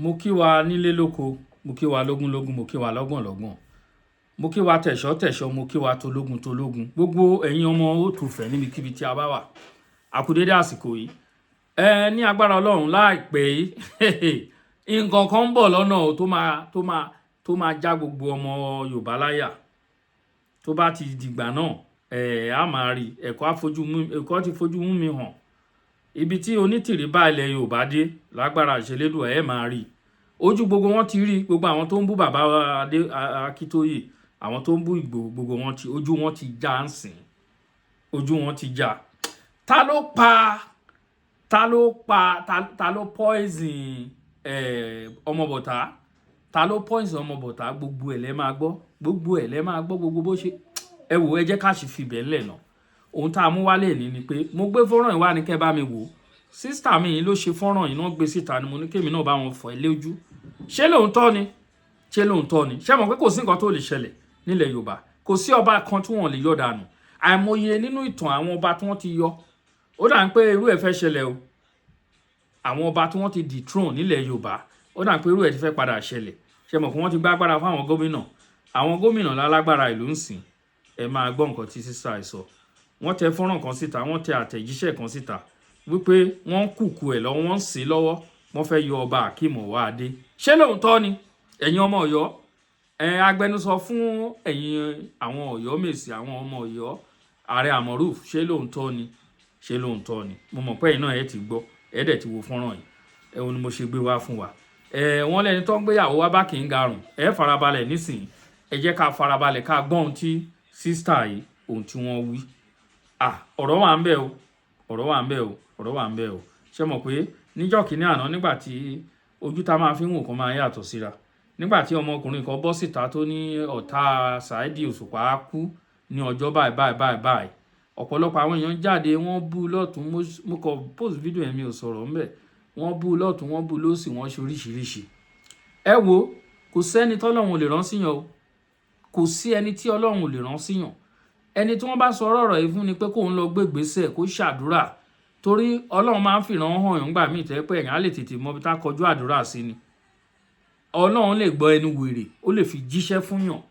Mo kí wa nílé lóko, mo kí wa lógúnlógún, mo kí wa lọ́gbọ̀nlọ́gbọ̀n, mo kí wa tẹ̀ṣọ́ tẹ̀ṣọ́, mo kí wa tológun tológun. Gbogbo ẹ̀yin ọmọ òtúfẹ̀ níbikíbi tí a bá wà, a kú dédé àsìkò yìí. Ẹ ní agbára Ọlọ́run, láìpẹ́ yìí nǹkan kan ń bọ̀ lọ́nà o tó máa já gbogbo ọmọ Yorùbá láyà. Tó bá ti dìgbà náà, ẹ á máa rí ẹ̀kọ́ àfojú mú, ẹ̀kọ́ ti fojú mú mi hàn ibi tí Onítìrí bá ilẹ̀ Yorùbá dé. Lágbára ìṣẹ̀lẹ́dùn, ẹ̀ máa rí ojú gbogbo wọn ti rí. Gbogbo àwọn tó ń bú bàbá Adé Akíntóyè, àwọn tó ń bú Ìgbòho, gbogbo wọn ti ojú wọn ti já ń sìn, ojú wọn ti já. Ta ló pa, ta ló pa, ta ló poison Ọmọbọ̀tá? Ta ló poison Ọmọbọ̀tá? Gbogbo ẹ̀ lẹ́ máa gbọ́, gbogbo ẹ̀ lẹ́ máa gbọ́, gbogbo bó ṣe. Ẹ wò, ẹ jẹ́ ká sì fi ibẹ̀ ńlẹ̀ náà. Ohun tá a mú wálé ní ni pé mo gbé fọ́nrán yìí wá ní kẹ́ bá mi wò. Sister mi yìí ló ṣe fọ́nrán yìí náà gbé síta ni mo ní kémi náà bá wọn fọ̀ ẹ́ lójú. Ṣé lóòótọ́ ni? Ṣé lóòótọ́ ni? Ṣé mọ̀ pé kò sí nǹkan tó lè ṣẹlẹ̀ nílẹ̀ Yorùbá? Kò sí ọba kan tí wọ́n lè yọ dànù. Àìmọye nínú ìtàn àwọn ọba tí wọ́n ti yọ. Ó dà ń pé irú ẹ̀ fẹ́ ṣẹlẹ̀ o. Àwọn ọba tí wọ́n ti dethrone nílẹ̀ Yorùbá, ó dà ń pé irú ẹ̀ ti fẹ́ padà ṣẹlẹ̀. Ṣé mọ̀ pé wọ́n ti gbá agbára fún àwọn gómìnà? Àwọn gómìnà lálágbára ìlú ń sìn. Ẹ máa gbọ́ nǹkan tí sister ẹ̀ sọ. Wọ́n tẹ fọ́nrán kan síta, wọ́n tẹ àtẹ̀jíṣẹ́ kan síta wípé wọ́n ń kùkù ẹ̀ lọ́wọ́, wọ́n ń sè é lọ́wọ́, wọ́n fẹ́ yọ ọba Akeem Ọwọ́adé. Ṣé lóòótọ́ ni? Ẹ̀yin ọmọ Ọ̀yọ́, ẹ agbẹnusọ fún ẹ̀yin àwọn Ọ̀yọ́ Mèsì, àwọn ọmọ Ọ̀yọ́, ààrẹ Amoruf, ṣé lóòótọ́ ni? Ṣé lóòótọ́ ni? Mo mọ̀ pé ẹ̀yin náà ẹ ti gbọ́, ẹ dẹ̀ ti wo fọ́nrán yìí. Ẹ òun ni mo ṣe gbé wá fún wa. Ẹ wọ́n lẹ́ni tó ń gbéyàwó wá bá kì í garùn. Ẹ farabalẹ̀ nísìnyí, ẹ jẹ́ ká farabalẹ̀ ká gbọ́ ohun tí sister yìí, ohun tí wọ́n wí. Ah, ọ̀rọ̀ wà ń bẹ o, ọ̀rọ̀ wà ń bẹ o, ọ̀rọ̀ wà ń bẹ o. Ṣé mọ̀ pé níjọ́ kìíní àná, nígbà tí ojú tá máa fi ń wò kan máa ń yàtọ̀ síra, nígbà tí ọmọkùnrin kan bọ́ síta tó ní ọ̀tá Saheed Òṣùpá kú ní ọjọ́ báyìí báyìí báyìí báyìí, ọ̀pọ̀lọpọ̀ àwọn èèyàn jáde, wọ́n bú lọ́tún. Mo kàn post fídíò yẹn, mi ò sọ̀rọ̀ ńbẹ̀. Wọ́n bú lọ́tún, wọ́n bú lósì, wọ́n ṣe oríṣiríṣi. Ẹ wo, kò sẹ́ni tọ́lọ́run ò lè rán síyàn o. Kò sí ẹni tí Ọlọ́run ò lè rán síyàn. Ẹni tí wọ́n bá sọ ọ̀rọ̀ yìí fún ni pé kóun lọ gbé ìgbésẹ̀, kó ṣàdúrà, torí Ọlọ́run máa ń fìràn hàn yàn gbà míì tẹ́ pé èèyàn á lè tètè mọ ibi tá kọjú àdúrà sí ni. Ọlọ́run lè gbọ́ ẹnu wèrè, ó lè fi jíṣẹ́ fún yàn.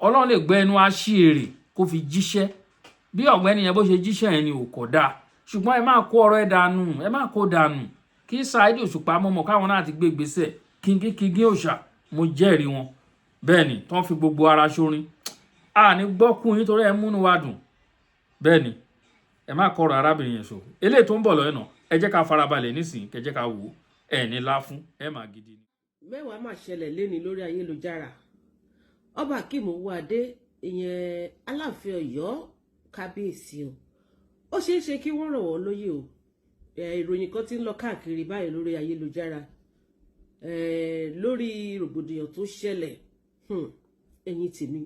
Ọlọ́run lè gbọ́ ẹnu aṣíèrè kó fi jíṣẹ́. Bí ọ̀gbẹ́ni yẹn bó ṣe jíṣẹ́ yẹn ni ò kọ̀ dáa, ṣùgbọ́n ẹ máa kó ọ̀rọ̀ ẹ dànù, ẹ máa kó dànù. Kí Saheed Òṣùpá mọ̀mọ́ káwọn náà ti gbé ìgbésẹ̀ kíngíkíngí òòṣà, mo jẹ́rìí wọn. Bẹ́ẹ̀ ni tó ń fi gbogbo ara ṣorin. A ní gbọ́kùn yín torí ẹ múnú wa dùn. Bẹ́ẹ̀ ni ẹ má kọ̀rọ̀ arábìnrin yẹn. So eléyìí tó ń bọ̀ lọ́nà, ẹ jẹ́ ká farabalẹ̀ nísìnyí, kẹ́ jẹ́ ká wò ó. Ẹ ní lá fún ẹ má gidi ni. Mẹ́wàá máa ṣẹlẹ̀ léni lórí ayélujára. Ọba Akeem Ọwọ́adé, ìyẹn Aláàfin Ọ̀yọ́, kábíyèsí o, ó ṣeé ṣe kí wọ́n rọ̀ wọ́n lóyè o. Ìròyìn kan tí ń lọ káàkiri báyìí lórí ayélujára lórí rògbòdìyàn tó ṣẹlẹ̀. Ẹ̀yin tèmi,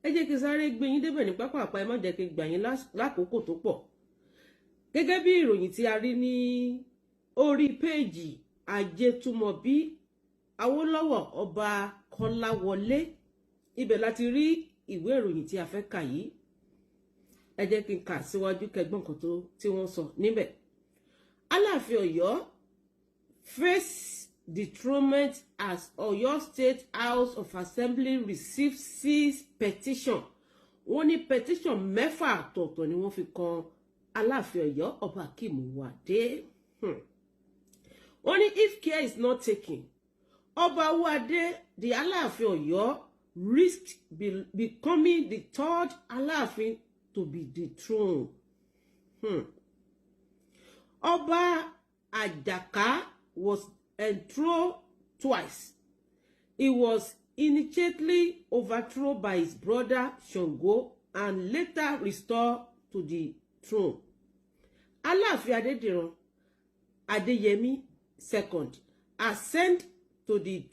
ẹ jẹ́ kí n sáré gbé yín débẹ̀ ní pápá àpá. Ẹ má jẹ́ kí n gbà yín lákòókò tó pọ̀. Gẹ́gẹ́ bí ìròyìn tí a rí ní orí péèjì Ajétúmọ̀bí Awólọ́wọ̀, Ọba Kọ́láwọlé, ibẹ̀ láti rí ìwé ìròyìn tí a fẹ́ kà yìí. Ẹ jẹ́ kí n kà síwájú kẹgbọ́n nǹkan tó tí wọ́n sọ níbẹ̀. Aláàfin Ọ̀yọ́ face dethronement as Ọ̀yọ́ State House of Assembly received six petition. Wọ́n ní petition mẹ́fà ọ̀tọ̀ọ̀tọ̀ ni wọ́n fi kan Aláàfin Ọ̀yọ́, Ọba Akeem Ọwọ́adé. Wọ́n ní if care is not taken, Ọba Ọwọ́adé, the Aláàfin Ọ̀yọ́, risked becoming the third Aláàfin to be dethroned. Ọba Ajaka was enthroned twice. He was initially overthrown by his brother Ṣàngó and later restored to the throne. Aláàfin Adédìran Adéyẹmí second ascend to the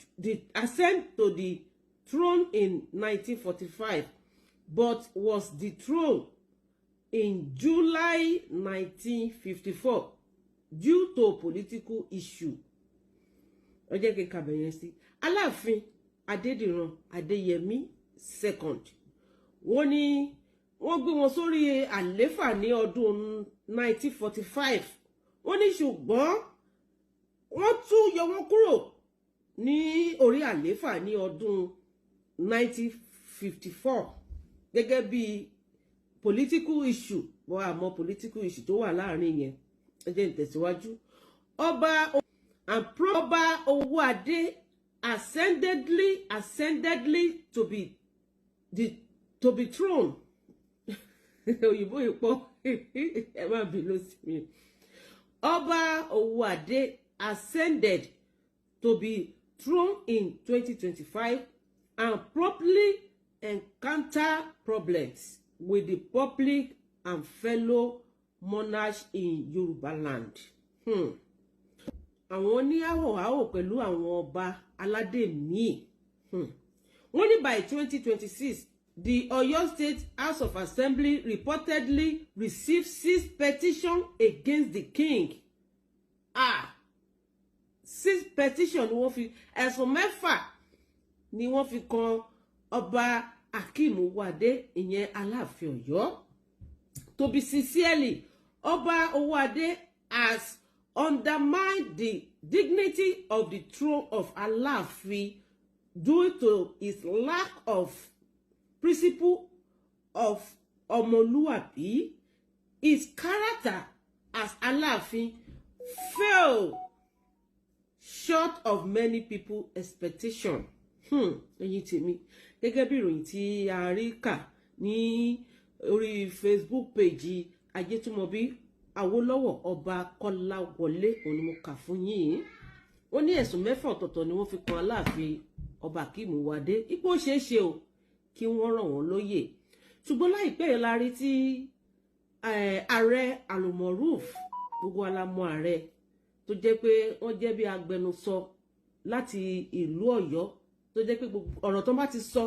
throne in 1945 but was dethroned in July 1954 due to political issue. Ó jẹ́ kí n kàbẹ̀ yẹn sí. Aláàfin Adédìran Adéyẹmí second, wọ́n ní wọ́n gbé wọn sórí àléfà ní ọdún 1945. Wọ́n ní ṣùgbọ́n wọ́n tún yọ wọ́n kúrò. Ní orí àléfà ní ọdún 1954 gẹ́gẹ́ bí political issue wọ́n, àmọ́ political issue tó wà láàrin yẹn, ẹ jẹ́ n tẹ̀síwájú. Ọba and pro Ọba Owóadé ascendedly to be throne. Òyìnbó ìpọ, ẹ má bínú sí mi. Ọba Owóadé ascended to be throne in 2025 and promptly encounter problems with the public and fellow monarchs in Yoruba land. Àwọn oníhàwọ̀ pẹ̀lú àwọn ọba aládé míì. Wọ́n ní by 2026, the Oyo State House of Assembly reportedly received six petitions against the king. Ah, six petition ni wọ́n fi, ẹ̀sùn 6 ni wọ́n fi kan Ọba Akeem Owóadé, ìyẹn Aláàfin Ọ̀yọ́. To be sincerely, Ọba Owóadé has undermined the dignity of the throne of Aláàfin due to his lack of principle of ọmọlúwàbí. His character as Aláàfin fell short of many people expectation. Ẹ̀yin tèmi, gẹ́gẹ́ bí ìròyìn tí a rí kà ní orí Facebook page Ajétúmọ̀bí Awólọ́wọ̀, Ọba Kọ́láwọlé, òun ni mo kà fún yín. Ó ní ẹ̀sùn 6 ọ̀tọ̀ọ̀tọ̀ ni wọ́n fi kan Aláàfin Ọba Akeem Owóadé, ipò ṣeé ṣe o kí wọ́n rọ̀ wọ́n lóyè. Ṣùgbọ́n láìpẹ́ yìí la rí tí ààrẹ Almoruf, gbogbo alamọ ààrẹ tó jẹ́ pé wọ́n jẹ́ bí agbẹnusọ láti ìlú Ọ̀yọ́, tó jẹ́ pé gbogbo ọ̀rọ̀ tó bá ti sọ,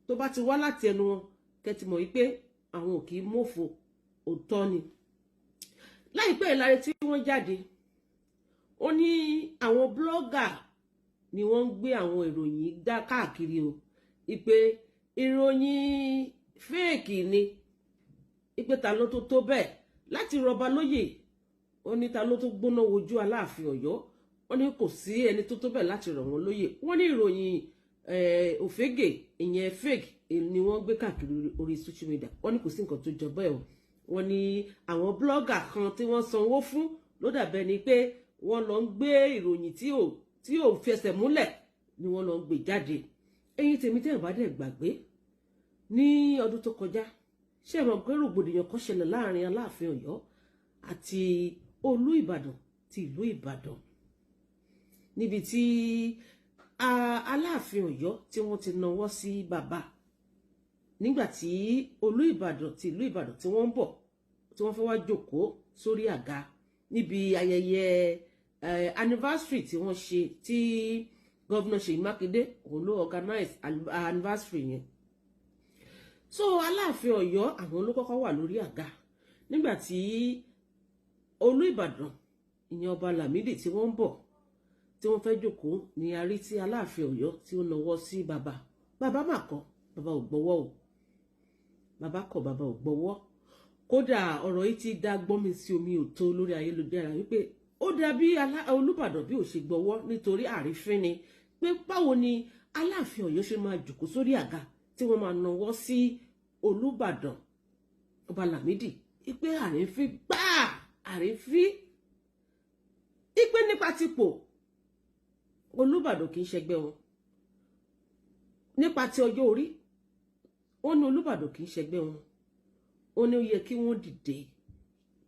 tó bá ti wá láti ẹnu wọn, kẹ́ ti mọ̀ wípé àwọn ò kì í mọ̀fo, òótọ́ ni. Láìpẹ́ yìí la rí tí wọ́n jáde, ó ní àwọn blogger ni wọ́n ń gbé àwọn ìròyìn dá káàkiri o, ìpè ìròyìn fake ni, ìpè ta ló tó tó bẹ́ẹ̀ láti rọba lóyè. Ó ní ta ló tó gbóná wojú Aláàfin Ọ̀yọ́? Wọ́n ní kò sí ẹni tó tó bẹ́ẹ̀ láti rọ̀ wọ́n lóyè. Wọ́n ní ìròyìn òfégè, ìyẹn fake ni wọ́n gbé káàkiri orí social media. Wọ́n ní kò sí nǹkan tó jọ bẹ́ẹ̀ o. Wọ́n ní àwọn blogger kan tí wọ́n sanwó fún ló dàbẹ́ ni pé wọ́n lọ ń gbé ìròyìn tí ò fẹsẹ̀ múlẹ̀ ni wọ́n lọ ń gbé jáde. Ẹ̀yin tèmi, tẹ́ ẹ̀ bá dẹ̀ gbàgbé, ní ọdún tó kọjá, ṣé ẹ mọ̀ pé rògbòdìyàn kan ṣẹlẹ̀ láàrin Aláàfin Ọ̀yọ́ àti Olú Ìbàdàn ti ìlú Ìbàdàn, níbi tí Aláàfin Ọ̀yọ́ tí wọ́n ti nawọ́ sí bàbá nígbà tí Olú Ìbàdàn ti ìlú Ìbàdàn tí wọ́n ń bọ̀, tí wọ́n fẹ́ wá jókòó sórí àga níbi ayẹyẹ anniversary tí wọ́n ṣe, tí Governor Ṣèyí Mákindé òun ló organize anniversary yẹn. So Aláàfin Ọ̀yọ́, àwọn ló kọ́kọ́ wà lórí àga nígbà tí Olú Ìbàdàn, ìyẹn Ọba Lámìdí, tí wọ́n ń bọ̀, tí wọ́n fẹ́ jókòó, ní a rí tí Aláàfin Ọ̀yọ́ tí ó nawọ́ sí bàbá. Bàbá mà kọ̀, bàbá ò gbọ́wọ́ o. Bàbá kọ̀, bàbá ò gbọ́wọ́. Kódà ọ̀rọ̀ yìí ti dá gbọ́nmi sí omi ò tó lórí ayélujára, wípé ó dàbí Olúbàdàn bí ò ṣe gbọ́wọ́ nítorí àrífín ni, pé báwo ni Aláàfin Ọ̀yọ́ ṣe máa jòkó sórí àga tí wọ́n máa nawọ́ sí Olúbàdàn, Ọba Lámìdí, ipe àrífín gbáà, àrífín, ipe nípa tipò Olúbàdàn kì í ṣẹgbẹ́ wọn, nípa ti ọjọ́ orí, ó ní Olúbàdàn kì í ṣẹgbẹ́ wọn. Ó ní ó yẹ kí wọ́n dìde,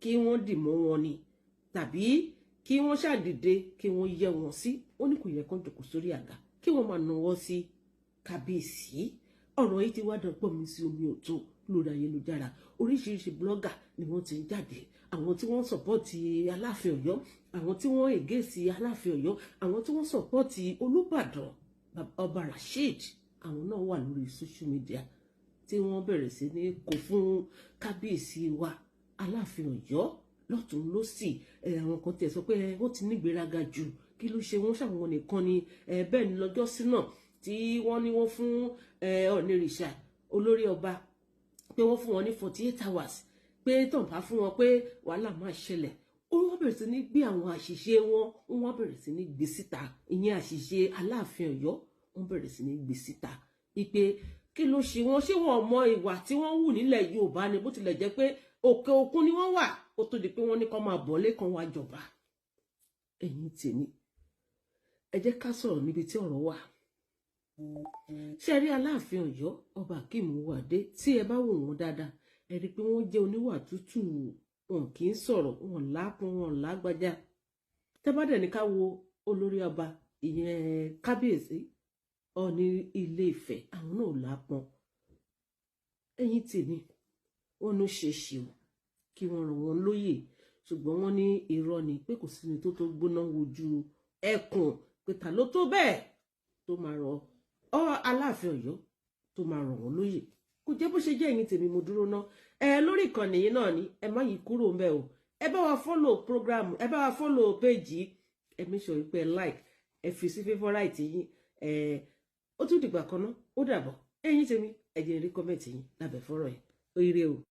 kí wọ́n dì mọ́ wọn ni, tàbí kí wọ́n ṣàdìde kí wọ́n yẹ wọn sí. Ó ní kò yẹ kó jókòó sórí àga kí wọ́n máa nawọ́ sí kábíyèsí. Ọ̀rọ̀ yìí ti wá dọ̀pọ̀ mi sí omi òtó lórí ayélujára. Oríṣiríṣi blogger ni wọ́n ti ń jáde, àwọn tí wọ́n support Aláàfin Ọ̀yọ́, àwọn tí wọ́n against Aláàfin Ọ̀yọ́, àwọn tí wọ́n support Olúbàdàn, Ọba Rasheed, àwọn náà wà lórí social media tí wọ́n bẹ̀rẹ̀ sí ní kó fún kábíyèsí wa Aláàfin Ọ̀yọ́ lọ́tún lọ́sì. Àwọn kan tiẹ̀ sọ pé wọ́n ti nígbéraga jù, kí ló ṣe wọ́n, ṣàwọn nìkan ni. Bẹ́ẹ̀ ni lọ́jọ́ sí náà tí wọ́n ní wọ́n fún Ọ̀nìrìṣà, olórí ọba, pé wọ́n fún wọn ní 48 hours, pé tàn bá fún wọn pé wàhálà máa ṣẹlẹ̀. Wọ́n bẹ̀rẹ̀ sí ní gbé àwọn àṣìṣe wọn, wọ́n bẹ̀rẹ̀ sí ní gbé síta. Ìyẹn àṣìṣe Aláàfin Ọ̀yọ́, wọ́n bẹ̀rẹ̀ sí ní gbé síta ìpè kí ló ṣe wọn? Ṣé wọn mọ ìwà tí wọ́n hù nílẹ̀ Yorùbá ni? Bó tilẹ̀ jẹ́ pé òkè òkun ni wọ́n wà kó tó di pé wọ́n ní kó máa bọ̀ lẹ́kàn wá jọba. Ẹ̀yin tèmi, ẹ jẹ́ ká sọ̀rọ̀ níbi tí ọ̀rọ̀ wà. Ṣe rí Aláàfin Ọ̀yọ́, Ọba Akeem Owóadé, tí ẹ bá wò wọ́n dáadáa, ẹ rí i pé wọ́n jẹ́ oníwà tútù, wọn kì í sọ̀rọ̀, wọn lápọn, wọn lágbájá. Tẹ́ bá dẹ̀ ní ká wo olórí ọba, ìyẹn kábíyèsí Ọọ̀ni Ilé Ifẹ̀, àwọn náà lápọn. Ẹ̀yin tèmi, wọn ló ṣe ṣe o kí wọ́n rọ̀ wọ́n lóyè, ṣùgbọ́n wọ́n ní irọ́ ni, pé kò sí ní tó tó gbóná wojú ẹkùn, pé ta ló tó bẹ́ẹ̀ tó máa rọ ọ Aláàfin Ọ̀yọ́, tó máa rọ̀ wọ́n lóyè? Kò jẹ́ bó ṣe jẹ́. Ẹ̀yin tèmi, mo dúró ná. Ẹ lórí ìkànnì yìí náà ni, ẹ má yí kúrò ń bẹ̀ o. Ẹ bá wa follow program, ẹ bá wa follow page yìí, ẹ make sure pé ẹ like, ẹ fi sí favourite yín. Ẹ ó tún dìgbà kan náà, ó dàbọ̀. Ẹ̀yin tèmi, ẹ jẹ́ rí comment yín lábẹ́ fọ́rọ̀ yìí. Ó ire o.